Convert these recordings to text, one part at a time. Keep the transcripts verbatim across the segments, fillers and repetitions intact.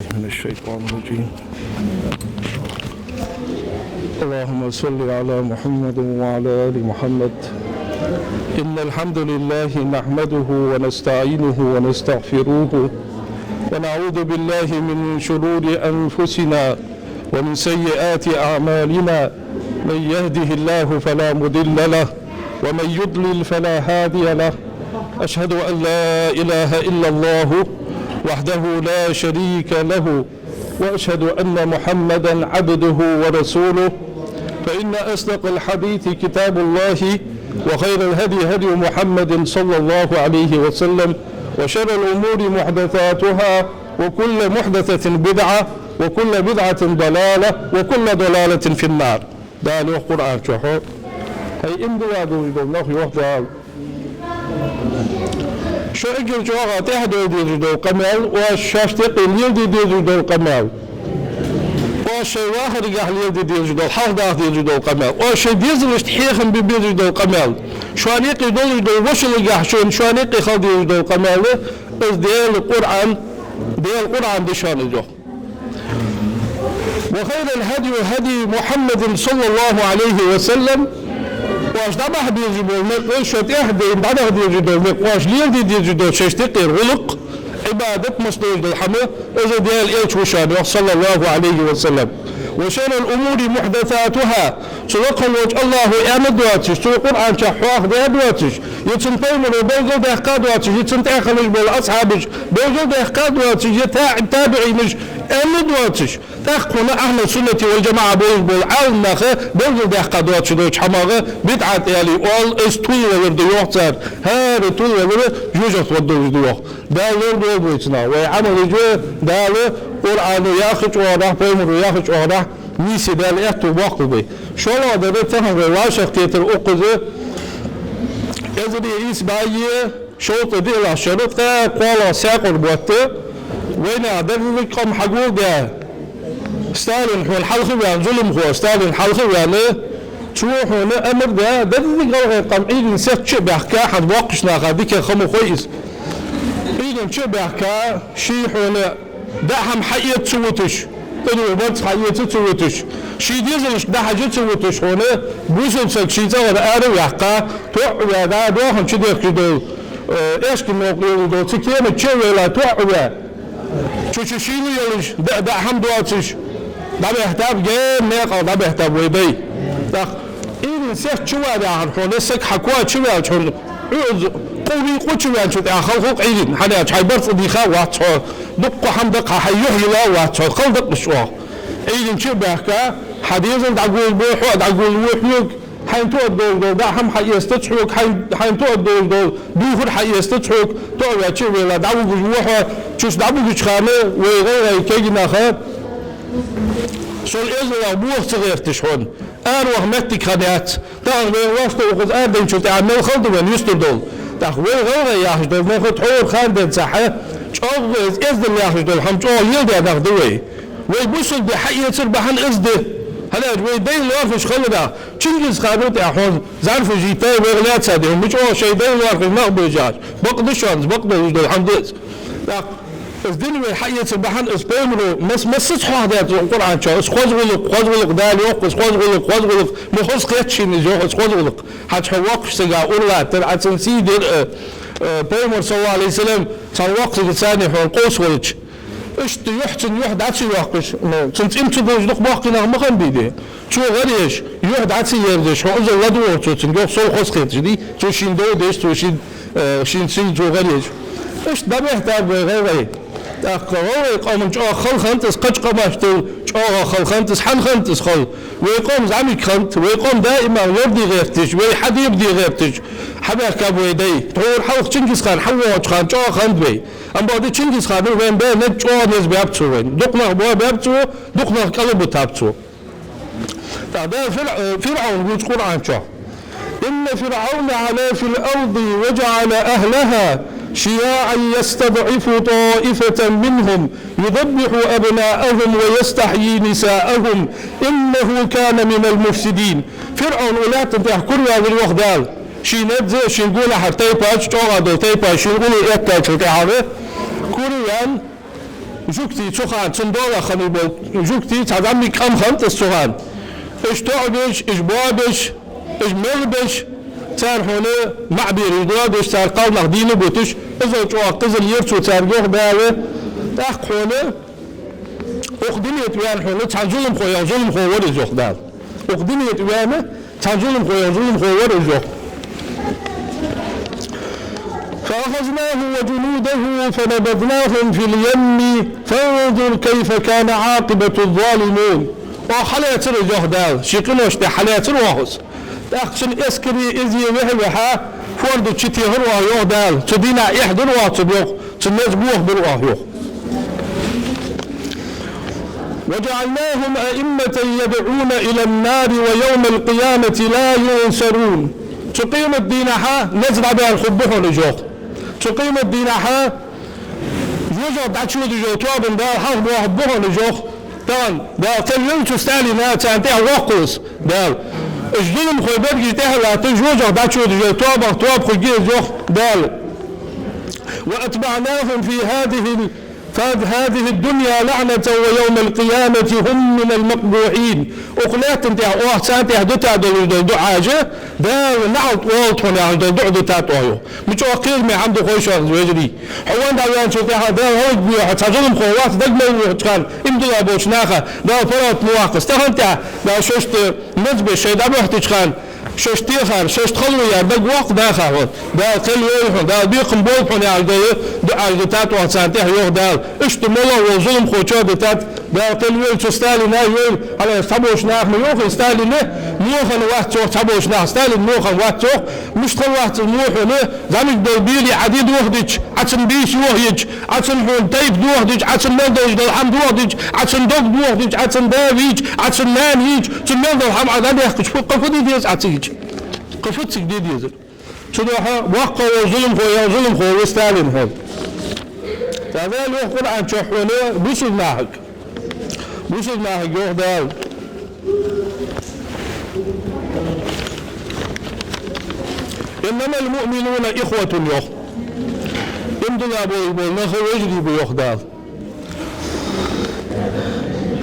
من الشيطان الرجيم. اللهم صل على محمد وعلى آل محمد. إن الحمد لله نحمده ونستعينه ونستغفره، ونعوذ بالله من شرور أنفسنا ومن سيئات أعمالنا. من يهده الله فلا مضل له، ومن يضلل فلا هادي له. أشهد أن لا إله إلا الله وحده لا شريك له، وأشهد أن محمدا عبده ورسوله، فإن أصدق الحديث كتاب الله، وخير الهدي هدي محمد صلى الله عليه وسلم، وشر الأمور محدثاتها، وكل محدثة بدعة، وكل بدعة ضلالة، وكل ضلالة في النار. Дала йоах Къуръан чу: хӀай иман дилла долаш дола нах, йоах Дала, шо эггара чӀоагӀа тӀехьадовла дезаш дола къамаьл, оаш шоашта юкъе леладе дезаш дола къамаьл, оаш шоай вахаргахьа леладе дезаш дола, хьалхадаха дезаш дола къамаьл, оаш шоай дезалашта хьехам бе безаш дола къамаьл, шоана юкъе долаш дола вошалагахьа шоана, шоана юкъе хила дезаш дола къамаьл, из Даьла Къуръан, Даьла Къуръан да шоана из, йоах. وخير الهدي هدي محمد صلى الله عليه وسلم. Оаш дӀабахьа безаш бола никъ, шо тӀехьадайна дӀадаха дезаш дола никъ, оаш леладе дезаш дола шоашта юкъера гӀулакх, Ӏибадат мишта долаш дола хӀама, из Даьла Элча ва шоана, йоах, صلى الله عليه وسلم. وشر الأمور محدثاتها. Цу лакхе волча АллахӀа аьнна доацаш, цо Къуръан чу хьоахадаь доацаш, е цун пайхамаро белгалдаьккха доацаш, е цунна тӀехьа хинна болча асхьабаша белгалдаьккха доацаш, е таӀ-, табиӀинаша аьнна доацаш, тӀаккха хьона ахьлу суннати вал джамаӀа болаш бола Ӏаламнаха белгалдаьккха доацаш долча хӀамах бидӀат аьле оал, из тилвалар да, йоах цар. ХӀара тилвалар жожагӀате вар долаш да, йоах. Дала лорадолда вай цунах. Вай Ӏамал еш, Дала Къуръано яхача оагӀорахьа, пайхамаро яхача оагӀорахьа нийсса Дала аьттув боаккхалба вай. ШоллагӀа дар тахан вай вӀашагӀкхетар укхаза эзари ийс бӀаьи шовзткъеи диълагӀча шера ткъаь кхоалагӀа саькъара бутт, вайнаьха деррига къам хьагулдаь, Сталин хьона хьалха а ваьнна, зуламхо Сталин хьалха а ваьнна, цо хьона амар даь, деррига гӀалгӀай къам Ӏуйранна сехьа чу а баьхка, хӀанз боккхийча наха дикагӀа ма хой из. Ӏуйранна чу а баьхка, ший хьона даа хӀама хьаэца ца вуташ, тӀадувха барзкъа хьаэца ца вуташ, ший дезалашка дӀахьажа ца вуташ хьона, бусалба саг ший цӀагӀара ара а ваьккха, тоъ а ваь, дӀа доахан чу дехкаш дола, э, аьшка новкъа лелаш дола цу кема чу а ваьлла, тоъ а ваь, цу чу шийла йолаш, даа, даа хӀама доацаш, дӀабахьийтаб, гаьна наькъах дӀабахьийтаб вай дай. ТӀаккха Ӏуйранна сехьа чу ваьлча хьона, саг хьа коа чу ваьлча хьона, Ӏу-, къу-, вий къу чу ваьнначул тӀехьагӀа хала хул-кх Ӏуйранна, хӀана аьлча хьай барзкъа дийха вац хьо, дукха хӀама да-кх хьа, хьай юхь йила вац хьо, хала да-кх из чӀоагӀа. Ӏуйранна чу а баьхка, хьа дезал дӀагулбу, хьо а дӀагулву хьога, хьайна тоъаргдолаш дола даа хӀама хьаэцадац хьога, хьайна, хьайна тоъаргдолаш дола дувхар хьаэцадац хьога, тоъ а ваь чу а ваьлла, дӀавугаш ва хьо, цу чу дӀабугача хана вай гӀалгӀай кагий нах, сол эзалах боха ца гӀерташ хьона, араваха моттиг хиннаяц. Тахан вайна вӀашта укхаза арадайначул тӀехьагӀа мел хала да вайна юстара дола. ТӀаккха вай гӀалгӀай яхаш дола нах тхьовра хана денз цхьа чӀоагӀа из эздел яхаш дола хӀама чӀоагӀа леладаь нах да вай. Вай бусалба ди хьаэцара бахьан из да. ХӀана аьлча вай дай лоархӀаш хиларах, Чингисхана тӀехьа хьона зӀарфаш йийттай вайх лаьца дий, хьона мича оаха шоай дай лоархӀаш нах ба уж яхаш. Бакъ да шоана из, бакъдолаш дола хӀама да из. ТӀаккха из дин вай хьаэцара бахьан из пайхамаро мас-, массаза хьоахадаьд Къуръан чу. Из хоза гӀулакх, хоза гӀулакх, Дала йоах-кх из, хоза гӀулакх, хоза гӀулакх, ма хоза кхет шийна из, йоах, из хоза гӀулакх. ХӀанз хьо воккхача сага уралаттар, Ӏа цунна сий дир, э, э, пайхамар, صلى الله عليه وسلم, цхьан воккхача сага царни хьона къовса волча. Иштта юхь, цун юхь дӀа ца йоаккхаш, ну, цун цӀи ма ца дувлаш дукха боккхий нах ма хиннабий де. Цо гӀар еш, юхь дӀа ца ерзаеш, хьо из ладувгӀа цо цунга, йоах, сол хоза кхеташ дий, цо шийна дов деш, цо шийна, э, шийна сий цо гӀар еш. Иштта дӀабахьийтаб вай гӀалгӀай. ТӀаккха гӀалгӀай къаман чӀоагӀа хала хиннад из, кхыча къамаштал чӀоагӀа хала хиннад из, хӀана хиннад из хала? Вай къам зӀамига хиннад, вай къам даим лораде гӀерташ, вай хьадебаде гӀерташ хьабаьхкаб вай дай. Тхьовра хьалха Чингисхан хьавоагӀача хана чӀоагӀа хиннад вай. Амма бакъда Чингисхана вайна баь наг чӀоагӀа низ баьб цо вайна. Дукха нах боабаьб цо, дукха нах кӀалбитаб цо. ТӀаккха Дала Фир-, э, ФирӀавн вувц Къуръан чу: إن فرعون علا في الأرض وجعل أهلها شيعا يستضعف طائفة منهم يذبح أبناءهم ويستحيي نساءهم إنه كان من المفسدين. ФирӀавн укх лаьтта тӀа кураваьлар, йоах Дала. Ший наб зе, ший гонахьара тайпаш, чӀоагӀа дола тайпаш, ший уллув эттачул тӀехьагӀа кураваьнна, Жугтий цу хана, цун дола хинна бола жугтий, цхьа зӀамига къам хиннад из цу хана. Уж тоӀабеш, уж боабеш, уж мел беш, цар хьона маӀа бераш доадеш, цар кхалнах дийна буташ, иззал чӀоагӀа къизал ела цо царга, йоах Дала. ТӀаккха хьона укх дунен тӀа ваьнна хьона цхьан зуламхо, йоах, зуламхо вар из, йоах Дала. Укх дунен тӀа ваьнна цхьан зуламхо, йоах, зуламхо вар из, йоах. فأخذناه وجنوده فنبذناهم في اليم فانظر كيف كان عاقبة الظالمين. Оаха хьалаьцар из, йоах Дала, ший къинош тӀа хьалаьцар оаха из. ТӀаккха цун эскаре из вихьа-вихьа, форда чу техар оаха, йоах Дала, цу дийнахьа эхь дир оаха цунна, йоах, цун низ бохабир оаха, йоах. وجعلناهم أئمة يدعون إلى النار ويوم القيامة لا ينصرون. Цу къематдийнахьа низ дӀабаьнна хургба хьона уж, йоах. Цу къематдийнахьа жожагӀате дӀачудеш йола тоабан Дала хьалхабоахаргба хьона уж, йоах. Тахан Дала кхел йойла цу Сталина, царна тӀехьа воккхалц Дала. Уж зуламхой берригаш тӀехьа латта, жожагӀате дӀачудеш йола тоабах тоаба хургья из, йоах Дала. وأتبعناهم في هذه ال- فهذه الدنيا لعنة ويوم القيامة هم من المقبوحين. Укх лаьттан тӀа оаха царна тӀа дуташ долаш дола дуӀаш, Дала наӀалт оалаш хьона яхаш дола дуӀа дутад оаха, йоах. Мича оаха кхераме хӀама да хой шоана, вежарий. Хьо венна дӀаваьнначул тӀехьагӀа Дала гӀалгӀай ве хьо, цхьа зуламхо вац, дага мел вохача хана, иман дилла болча наха Дала паргӀата ма ваккха. Тахан тӀа Дала шоашта низ беш шоай дӀабахьийтача хана, шоашта техар, шоашта хало яр дагавоаккх наха хьона. Дала кхел йойла хьона, Дала бекхам болба хьона яхаш дола дуӀаш дутад оаха царна тӀа, йоах Дала. Иштта моллагӀа волча зуламхочоа дутад. Дала кхел йойла цу Сталина, йойла, хьалаьцача цхьаболча наха ма йоах, из Сталин во хинна вац, йоах, цхьаболча наха, Сталин во хинна вац, йоах. Мишта хинна вац из во хьона, зӀамига дола бийла Ӏа ди дохадича, Ӏа цун бийса йохайича, Ӏа цун хьона тайпа дохадича, Ӏа цун мел долаш дола хӀама дохадича, Ӏа цун дог дохадича, Ӏа цун да вийча, Ӏа цун нана йийча, цун мел дола хӀама Ӏа дӀадехкача, кхы фу де деза Ӏа цига? Кхы фу цига де дезар? Цудухьа воккха волча зуламхо, йоах, зуламхо ва Сталин хьона. ТӀаккха Дала йоах Къуръан чу хьона бусалба нахага. Бусалба нахага йоах Дала: «إنما المؤمنون إخوة», йоах. Иман дилла болаш бола нах вежарий ба, йоах Дала.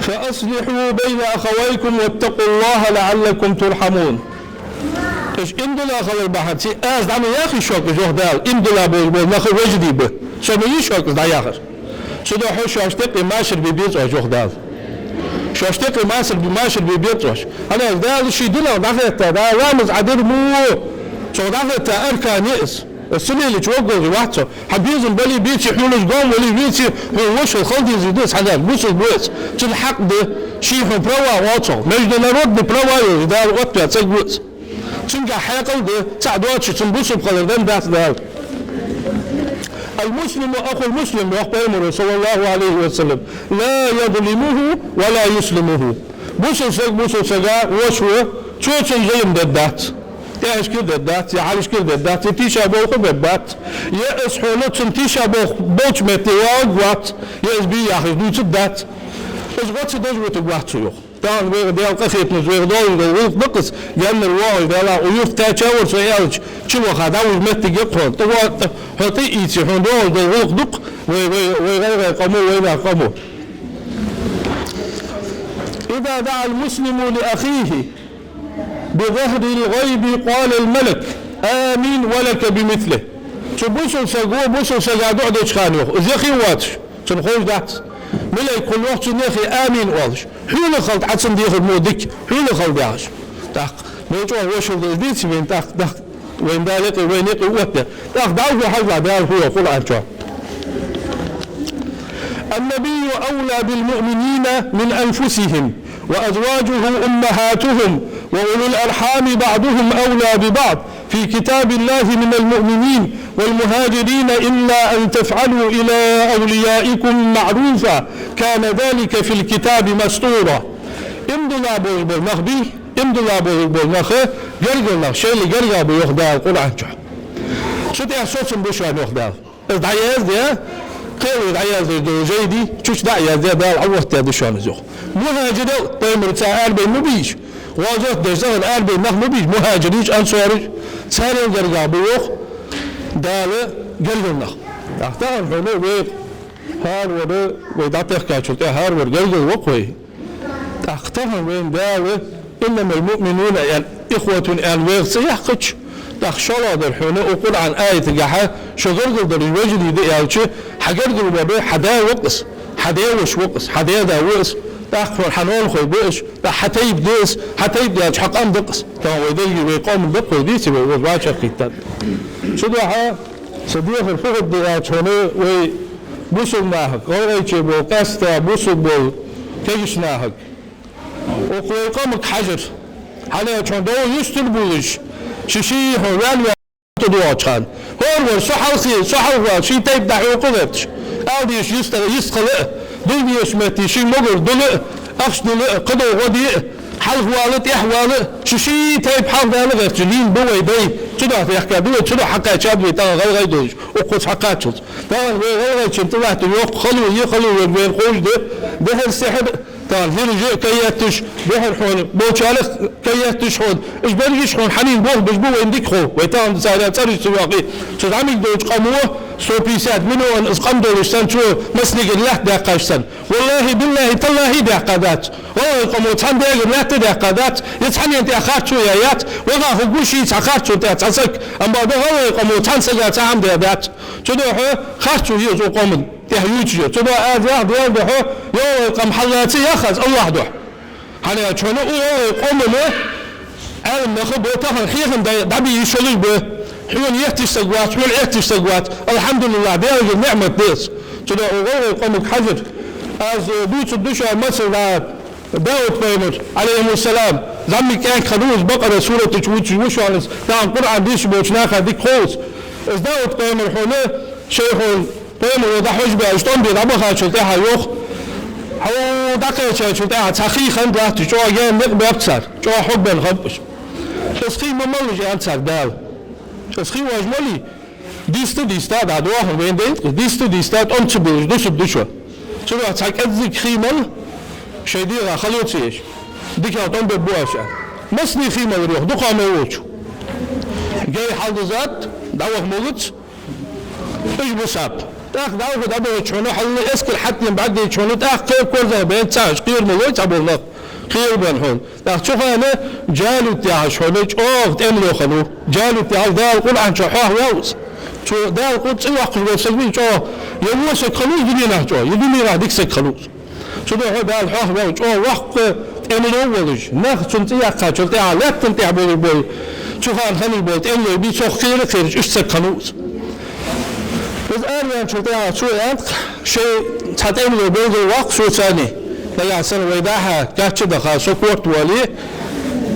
«فأصلحوا بين أخويكم واتقوا الله لعلكم ترحمون». Уж иман дилла хилар бахьан долаш аз дӀа ма яхий шуга, йоах Дала, иман дилла болаш бола нах вежарий ба. Со ма йий шуга из дӀаяхар. Цудухьа шоашта юкъе машар бе беза оаш, йоах Дала. Шоашта юкъе машар бе, машар бе беза оаш. ХӀана аьлча Дала ший динах дӀахетта, Дала ламаз Ӏадир мо, цох дӀахетта аркан я из. Из ца лелача ваггал вац со. Хьа безам бале а, беце а, хьона из гом вале а, веце а, хьона вошал хила дезаш да из, хӀана аьлча бусалба ва из. Цун хьакъ да, ший хьона права оал цох. Международный права йолаш Дала оттаваь саг ва из. Цунгахьа хьаькъал да, цхьа доацаш цун бусалба хилар денна дац Дала. «المسلم أخو المسلم», йоах Пайхамара, صلى الله عليه وسلم, «لا يظلمه ولا يسلمه». Бусалба саг бусалба сага воша ва, цо цунна зулам дергдац. ТӀехьашкара дергдац, е хьалхашкара дергдац, е тийшаболх бергбац, е из хьона цунна тийшаболх болча метте воагӀаргвац, е из бе яхаш дувцаргдац. Из гӀо ца деш вутаргвац цо, йоах. Тахан вайга Даьла къахетамца вайга долаш дола гӀулакх да-кх из, гаьннара воагӀаш, Даьла, укх юрта кхаьча вар со аьлча, чуваха дӀавижа моттиг я-кх хьона. ТӀаккха хьо тӀаийце хьона доагӀаш дола гӀулакх да-кх, вай, вай, вай гӀайгӀай къамо, вайнаьха къамо. «إذا دعا المسلم لأخيه بظهر الغيب قال الملك: آمين ولك بمثله». Цу бусалба саго бусалба сага дуӀа деча хана, йоах, из яхе воацаш, цунна ховш дац. Малейк хул, йоах, цунна яхе амин оалаш. Хьона хилда Ӏа цунна дехар мо дика, хьона хилда яхаш. ТӀаккха мел чӀоагӀа вошал да из, деций вайна, тӀаккха, тӀаккха вайна Дала юкъе, вайна юкъе оттадаь. ТӀаккха дӀахо хьажал, Дала фу йоах Къуръан чу: «النبي أولى بالمؤمنين من أنفسهم وأزواجه أمهاتهم وأولو الأرحام بعضهم أولى ببعض في كتاب الله من المؤمنين والمهاجرين إلا أن تفعلوا إلى أوليائكم معروفا كان ذلك في الكتاب مسطورا». Иман дилла болаш бола нах бий, иман дилла болаш бола нах, гаргара нах, шоайла гаргагӀа ба, йоах Дала Къуръан чу. Цу тӀа соцам ба шоана, йоах Дала. Из дӀаяздаь, кхело дӀаяздеш дола жай дий, цу чу дӀа а яздаь, Дала Ӏооттадаь да шоана из, йоах. МухӀажирал, Пайхамарца арабаьнна ма бий уж, гӀазот деш цӀагӀара арабаьнна нах ма бий уж, мухӀажираш, ансараш, царел гаргагӀа ба, йоах Дала, гаргара нах. ТӀаккха тахан хьона вай ХӀаравар вай дӀатехкачул тӀехьа хӀаравар гаргара ва-кх вай. ТӀаккха тахан вайна Дала «إنما المؤمنون» аьнна, «إخوة» аьнна вайх ца яьккхача, тӀаккха шоллагӀдар хьона укх Къуръан аятагахьа шо гаргара дараш вежарий да аьлча, хьа гаргара вар хьа да ва-кх из, хьа даь-воша ва-кх из, хьа даь-да ва из, тӀаккха хьона хьа ноанахой ба уж, тӀаккха хьа тайпа да из, хьа тайпа даьлча хьа къам да-кх из. Тахан вай деррига вай къаман да-кх вай, деций вай, укхаза вача кхийттад. Цудухьа са дехар фу хургда аьлча хьона, вай бусалба нахага, гӀалгӀайче бола, къаьстта бусалба бола кагийча нахага. Укх вай къамага хьажар. Хьалха чӀоагӀа довла юстара болаш, ший-ший хьона ваьнна-ваьнна тӀадоагӀача хана. ХӀаравар со хьалхе, со хьалхавала, ший тайпа дӀахьокха гӀерташ. Ала дезаш йист-, йистхила а, дулла дезача метте ший могар дулла а, ахча дулла а, кхыдола гӀо де а, хьалхавала, тӀехьавала, ший-ший тайпа хьалхадала гӀерташ лийнна ба вай дай. Цудухьа техка да вай, цудухьа хьакхаьчад вай тахан гӀалгӀай долаш, укхаза хьакхаччалца. Тахан вай гӀалгӀайчен тӀалаттар йоккха хало я, хало я вайна ховш да, дехьара-сехьара, тахан хӀираша а каетташ, дехьара хьона болчарах каетташ хьона. Уж берригаш хьона хьанна болх беш ба вайна дика хов. Вай тахан царех цӀераш ца йоаккхе, цу зӀамига долча къамо сто пятьдесят миллион из къам долаш санна, цо массанегара лаьтта даьккхача санна. Валлахьи, биллахьи, таллахьи, даьккха дац. ГӀалгӀай къамо цхьан даьгара лаьтта даьккха дац, е цхьаннена тӀа харцо яь яц, ваха хургва ший цхьа харцонна тӀа цхьа саг, амма бакъда гӀалгӀай къамо цхьан сага цхьа хӀама даь дац. Цудухьа харцо я из укх къаман тӀехьа ювцаш я. Цудухьа аз ях Даьла духьа, я гӀалгӀай къам хьаллаца ях аз АллахӀа духьа. ХӀана аьлча хьона укх гӀалгӀай къаман Ӏаламнаха ба тахан хьехам дай дӀабе йиш йолаш ба. Хьона етташ саг вац, хьона Ӏетташ саг вац. АлхьамдулиллахӀ, Даьлагара ниӀмат да из. Цудухьа укх гӀалгӀай къамага хьажар. Аз дувцаргда шоана масала, Дауд пайхамар, Ӏалайхи ссалам, зӀамига кӀаьнк хиннав из, Бакъара сурата чу вувцаш ва шоана из, тахан Къуръан дешаш болча наха дика хов из. Из Дауд пайхамар хьона, шоай хьона пайхамаро дӀахьош баьлча тӀом бе дӀабахачул тӀехьа йоах, хьо дӀакхаьчачул тӀехьа цхьа хий хиннад латташ, чӀоагӀа гаьна никъ баьб цар, чӀоагӀа хьогбенна хиннаб уж. Из хий ма малалаш, аьннад царга Дала. Из хий оаш мале, дийста-дийста, дӀадоахан вайна дайта, дийста-дийста тӀом ца биллаш дусаргда шо. Цудухьа цхьа кӀеззига хий мала, шоай дегӀа хало ца еш, дикагӀа тӀом бергба оаш, аьнна. Массане хий малар йоах, дукха мел волчо. Гай хьалдизад, дӀаваха молац, уж бусаб. ТӀаккха дӀаваха дӀабахача хьона, хьалла эскар хьатӀадена бӀаргадайча хьона, тӀаккха кхы корзагӀбенна цхьа, уж кхера ма лой цхьабола нах, кхерабенна хьона. ТӀаккха цу хана Джалут яхаш хьона чӀоагӀа тӀемало хиннав. Джалут яхаш Дала Къуръан чу хьоахаваьв из. Цу Дала къу-, цӀи йоаккхаш вола саг вий чӀоагӀа, е во саг хиннав из дуненахьа чӀоагӀа, е дуненахьа дика саг хиннав из. Цудухьа Дала хьоахаваьв чӀоагӀа воккха тӀемало волаш, нах цун цӀи яьккхачул тӀехьа лаьттан тӀа болаш бола, цу хана хиннаш бола тӀемалой бий цох кхера а кхераш, иштта саг хиннав из. Из араваьнначул тӀехьа цо аьннад-кх, шоай цхьа тӀемало белгалваккха соца, нагахьа санна вай дӀа-хьа кхаьча а даха, со корта воале,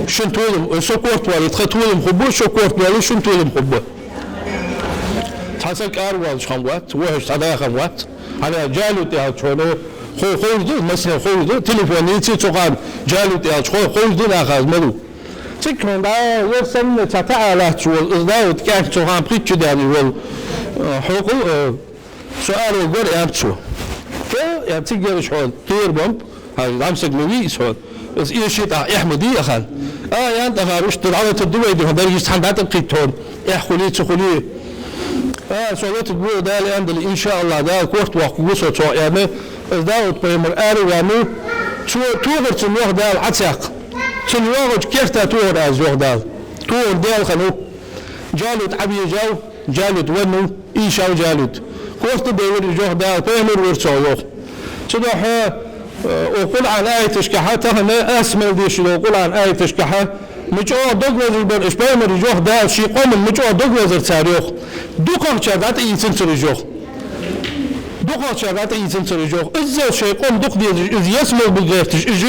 шун толам, со корта воале, тха толам хургба, шо корта воале, шун толам хургба. Цхьа саг аравоалаш хиннавац, вохьаш цхьа да хиннавац. ХӀана аьлча Джалут яхача хьона хо-, ховш да, массанена ховш да, телефон йиций цу хана Джалут яхача хо-, ховш да наха из малав. Цига хьона дӀа ер санна цхьа таӀа латташ вола, из Дауд кӀаьнк цу хана пхийтта шу даьнна вола, э, хьокъал, э, со араваргвар, аьннад цо. Ко, аьнна, цига ераш хьона кхерабеннаб, хӀанз зӀамсаг ма вий из хьона. Из эший тӀаккха эхь ма дий, ахан. А, аьннад, ахан, иштта дӀалатаргда вай, дий хьона, дерригаш цхьана дӀатӀакхийтта хьона, эхь хулий, ца хулий. А, со латаргва, Дала аьннадале, иншааллахӀ, Дала корта воаккхаргва со цох, аьнна, из Дауд пайхамар араваьннав, цо тохар цунна, йоах, Дала Ӏа ца яьккха. Цунна йоагӀача керта тохар аз, йоах Дала. Тохар Даьла хиннав. Джалут Ӏобежав, Джалут веннав, ийшав Джалут. Корта а бевлар из, йоах Дала, пайхамар вар цох, йоах. Цудухьа, э, укх Къуръан аяташкахьа, тахан аз мел дешаш дола Къуръан аяташкахьа, ма чӀоагӀа дог лазаш бар уж пайхамараш, йоах Дала, ший къаман ма чӀоагӀа дог лазар цар, йоах. ДукхагӀчар дӀатӀаийцанзар уж, йоах. ДукхагӀчар дӀатӀаийцанзар уж, йоах. Иззал шоай къам дукха дезаш, из ялсмала бу гӀерташ, уж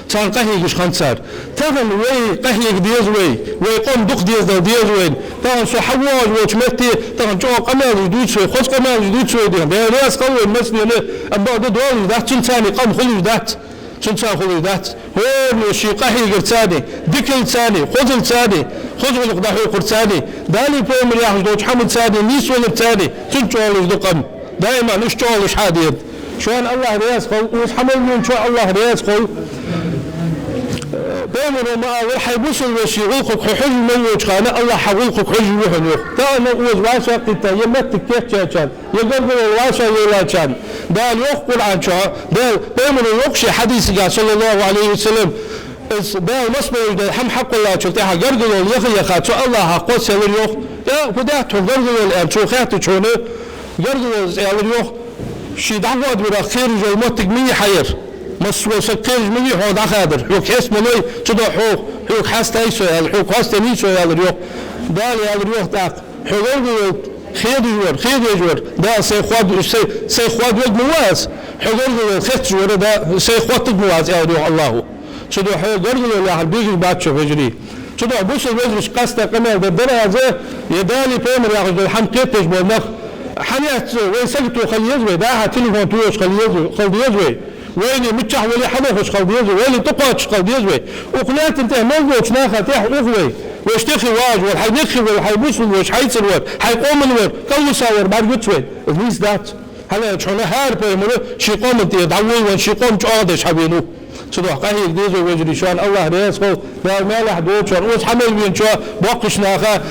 царна къахьегаш хиннад цар. Тахан вай къахьега деза вай, вай къам дукха дезадала деза вайна. Тахан со хьавоагӀаш волча метте, тахан чӀоагӀа къамаьлаш дувц вай, хоза къамаьлаш дувц вай, дий хьона. Даьла раьза хилва вайна массанена, амма бакъда долаш дац, цунца къам хулаш дац. Цунца хулаш дац. ХӀаране ший къахьегарца, дикалца, хозалца, хоза гӀулакх дӀахьокхарца, Далеи пайхамареи яхаш долча хӀаманца нийсваларца, цунца чӀоагӀлуш да къам. Даиман уж чӀоагӀлуш хьадеда. Шоана АллахӀ раьза хилва, укхаза хьа мел веначоа АллахӀ раьза хилва. Пайхамара ма аллара, хьай бусалба веший гӀулакхага хьо хьожа мел волча хана, АллахӀа хьай гӀулакхага хьожа ва хьона, йоах. Тахан укхаза вӀашагӀкхийтта, е моттиг кийчъяьчарна, е гаргало вӀашагӀъеллачарна, Дала йоах Къуръан чу, Дала, Пайхамара йоах ший хьадисага, صلى الله عليه وسلم, из Дала масса болаш дола хӀама хьакхоллачул тӀехьагӀа гаргало яха-яха цу АллахӀах кхоссаелар, йоах. Я, фу даьд хьона гаргало аьнна, цо хаьттача хьона, гаргало из аьлар, йоах, ше дӀахоадаварах кхераш йола моттиг ма йий хьа ер. Массавола саг кхераш ма вий хьона дӀахадар. Хьога хьестамалой, цудухьа хьох, хьога хьастайий со аьлар, хьога хоастаденнадий со аьлар, йоах. Дала аьлар, йоах, тӀаккха: хьо гаргало хедаш вар, хедеш вар, Дала сайх хоад-, сай-, сайх хоадавергва аз, хьо гаргало хеташ вар, да, сайх хоттаргва аз, аьлар, йоах, АллахӀа. Цудухьа гаргало яхар бегаш бац, вежарий. Цудухьа бусалба вежарашка къаьстта къамаьл дар дар аз, е Далеи Пайхамареи яхаш дола хӀама кхетадеш бола нах. ХӀана аьлча, вай сагото хила еза вай, дӀа-хьа телефон тоеш хила еза, хила деза вай. Вайна миччахьа вале хьалохаш хила деза вай, вайна тӀакхоачаш хила деза вай. Укх лаьттан тӀа мел долча наха тӀехьа ух вай. Вай тӀехьа вагӀаш вар, хьай никхий вар, хьай бусалба воша, хьайцар вар, хьай къаман вар, кӀалвиса вар бӀаргагуц вайна. Из нийса дац. ХӀана аьлча хьона хӀара пайхамар ший къаман тӀа дӀаволавенна, ший къам чӀоагӀдеш хьавенав. Цудухьа къахьега деза, вежарий, шоана АллахӀ раьза хилва, Дала маьлехь долда шоана, укхаза хьа мел веначоа, боккхийча наха,